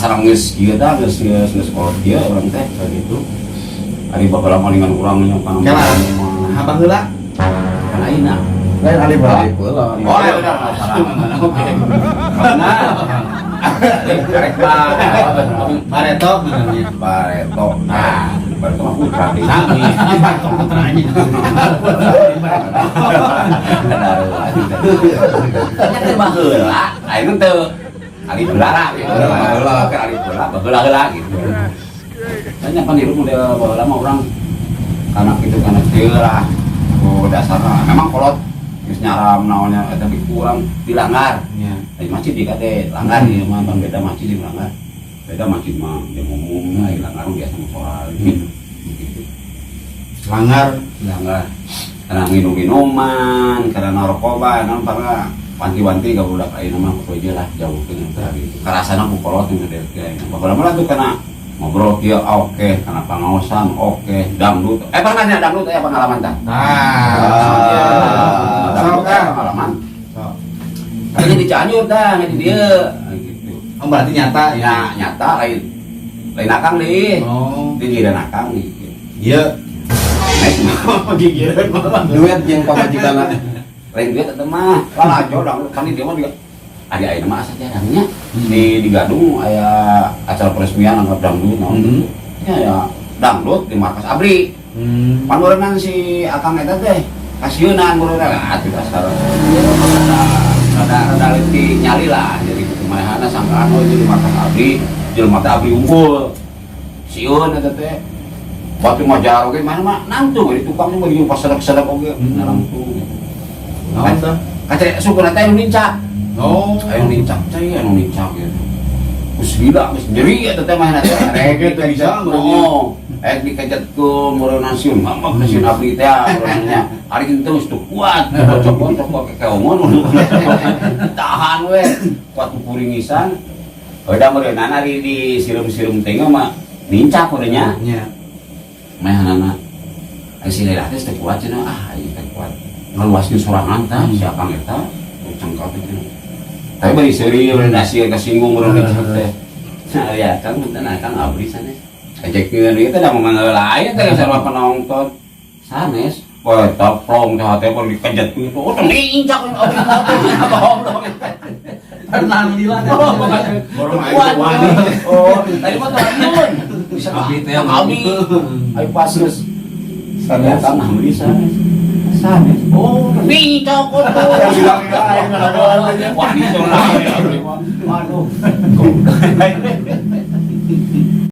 Asal geus kieu tah, geus geus geus kolot kieu urang teh kayak gitu. Ari baheula mah dengan urangnya kana Kela, nah baheula. Kan ayeuna. Lain alif heula. Alif heula. Oh, iya benar. Salah. Oke. Benar. Karek Bareto namanya. Bareto. Nah, Bareto mah putra deui. Sami, Bareto putranya. Nya teh baheula, ayeuna teu alif heula gitu. Baheula. Oke, alif heula, baheula heula gitu. Tanya pan hirup model baheula mah urang karena gitu karena kieu lah. Oh, dasarna memang kolot geus nyaram naonnya eta tapi kurang dilanggar. Iya. Di masjid di kate langgar ieu mah pan beda masjid jeung langgar. Beda masjid mah jeung umum, nah langgar mah biasa musola gitu. Gitu. Langgar. Langgar. Karena minum-minuman, karena narkoba, naon para wanti-wanti ka budak ayeuna mah kudu lah jauhkeun eta gitu. Karasana ku kolot nu gede teh. Baheula mah tuh kana ngobrol kieu oke, kana pangaosan oke, dangdut. Eh pernah nya dangdut aya pengalaman tah? Nah, Dangdut sok aya ah. pengalaman. Sok. Kayaknya di Cianjur dah, di dieu. Gitu. Oh, berarti nyata ya. Ya, nyata lain lain akang deh. Oh. Di jiran akang gitu. Iya. Naik gigireun mah. Duet jeung pamajikanna. Lain duit eta mah. Lalajo dangdut kan di dieu mah juga. Ari ayeuna mah asa jarangnya. Di Gadung aya acara peresmian anggap dangdut naon. Ya ya dangdut di markas ABRI. Pan meureunnan si akang eta teh kasieunan meureunna lah atuh dasar. Rada rada leutik nyali lah jadi kudu manehna sangkaan oh jadi markas ABRI, jelema teh ABRI unggul. Sieun eta teh. Batu mah jar oge mana mah nangtung di tukang mah di pas sedek-sedek oge nangtung. Naon tah? Kaca sukuna teh anu nincak. Oh. Ayo nincak cai anu nincak gitu. Geus gila, geus nyeri eta teh mah teh. Rege teh bisa meureun. Oh, eh dikejatkeun meureun sieun ngambek sieun ABRI teh meureunnya. Ari teu geus teu kuat, kocok-kocok kekeongon. Tahan we, kuat kuringisan. Udah meureunna ari di sireum-sireum teh mah nincak meureun nya. Nya. Mahanana. Ai si Lela teh teu kuat cenah, ah ieu teh kuat. Ngaluaskeun sorangan tah si akang eta cengkap teh. Tapi bari seuri bari nasieun kasinggung meureun nincak teh. Nah, ya kang punten akang ABRI sanes. Ajekeun ieu teh da momen lain teh sarua penonton. Sanes. Wah, eta plong teh hate pun dikejatkeun. Oh, teh nincak ABRI teh. Goblok. Alhamdulillah. Borong aing teu wani. Oh, tadi mah teu bisa Abdi teh. Abdi. Ayo pas geus. Sanes. Kan ABRI sanes. Sanes. Oh, nincak tuh. Wah, nincak lah. Waduh.